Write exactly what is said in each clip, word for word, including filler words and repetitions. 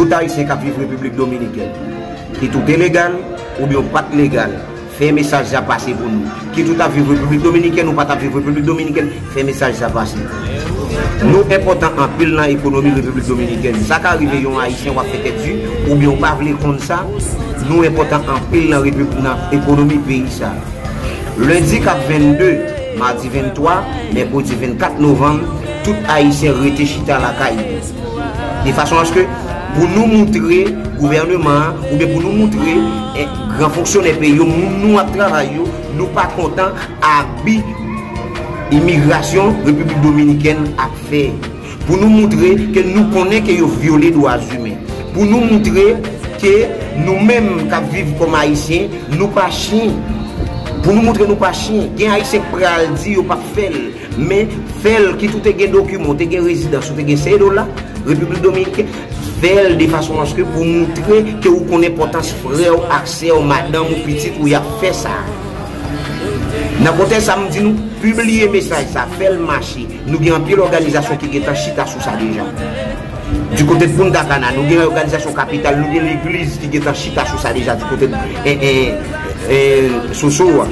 Tout Ayisyen k ap viv Repiblik Dominikèn, kit ou te legal oubyen w pa t legal, fè mesaj sa pase pou nou. Kit ou t ap viv Repiblik Dominikèn ou pa t ap viv Repiblik Dominikèn, fè mesaj sa pase. Nou enpòtan anpil nan ekonomi Repiblik Dominikèn. Sa ka rive yon Ayisyen w ap fè tèt di, oubyen w pa vle konn sa, nou enpòtan anpil nan, repib- nan ekonomi peyi sa. Lendi k ap vennde, madi venntwa, mèkredi vennkat novanm, tout Ayisyen rete chita lakay yo. De fason aske pou nou moutre gouvèneman an, oubyen pou nou moutre eh, gran fonksyonè peyi yo, moun nou ap travay yo, nou pa kontan abi imigrasyon Repiblik Dominikèn ap fè. Pou nou moutre ke nou konnen ke yo vyole dwa imen. Pou nou moutre ke nou menm k ap viv kòm Ayisyen, nou pa chen. Pou nou moutre nou pa chen. Gen Ayisyen k pral di yo p ap fè l. Men fè l, kit ou te gen dokiman, ou te gen rezidans, ou te gen sedola, Repiblik Dominikèn, fè l de fason aske pou moutre ke ou konn enpòtans frè w ak sè w, madanm ou, pitit ou, y ap fè sa. Nan kontèks sa, m di nou, pibliye mesaj sa, fè l mache. Nou gen anpil òganizasyon ki gentan chita sou sa deja. Du kote de Punta Cana, nou gen òganizasyon kapital, nou gen legliz ki gentan chita sou sa deja du kote de eh, eh, eh, Soso a.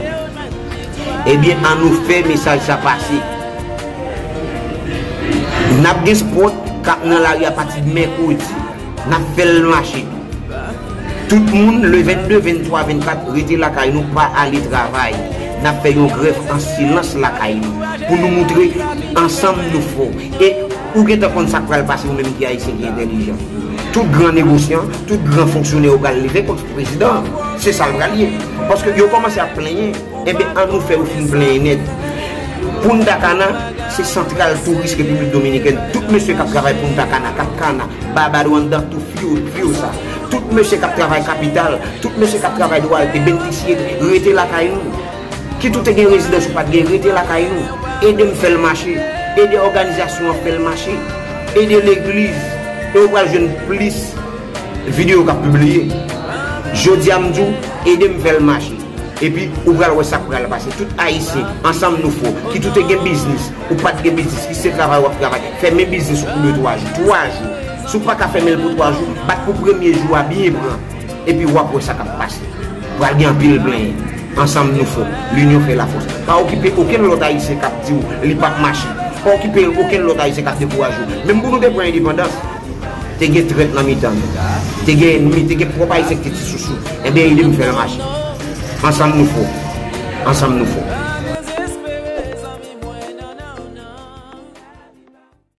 Ebyen, an nou fè mesaj sa pase. N ap gen spot k ap nan lari apati de mèkredi. N ap fè l mache tou. Tout moun, le vennde, venntwa, vennkat, rete lakay nou, pa ale travay. N ap fè yon grèv an silans lakay nou. Pou nou moutre ansanm nou fò. E ou gentan konn sa k pral pase, ou menm ki Ayisyen ki entèlijan. Tout gran negosyan, tout gran fonksyonè yo pral leve kont prezidan an. Se sa l pral ye. Paske yo kòmanse ap plenyen. Enben, an nou fè yo fin plenyen nèt. Punta Cana, se santral touris Repiblik Dominikèn. Tout mesye k ap travay Punta Cana, Cap Cana, Barbado anndan tou, Fio, Fiosa. Tout mesye k ap travay kapital, tout mesye k ap travay Duarte, Bentisiete, rete lakay nou. Kit ou te gen rezidans ou pa t gen, rete lakay nou. Ede m fè l mache. Ede òganizasyon an fè l mache. Ede legliz. E ou pral jwenn plis videyo k ap pibliye. Jodi a m di w, ede m fè l mache. Epi ou pral wè sa k pral pase. Tout Ayisyen, ansanm nou fò. Kit ou te gen biznis, ou pa t gen biznis, ki se travay w ap travay, fèmen biznis ou pou de twa jou. Twa jou. Si w pa ka fèmen l pou twa jou, bat pou premye jou a byen pran. Epi w ap wè sa k ap pase. Pral gen anpil plenyen. Ansanm nou fò. Linyon fè lafòs. Pa okipe okenn lòt Ayisyen k ap di w li p ap mache. Pa okipe okenn lòt Ayisyen k ap dekouraje w. Menm pou nou te pran endepandans, te gen trèt nan mitan nou. Te gen ènmi, te gen pwòp Ayisyen ki te ti sousou. Ebyen, ede m fè l mache. Ansanm nou fò. Ansanm nou fò.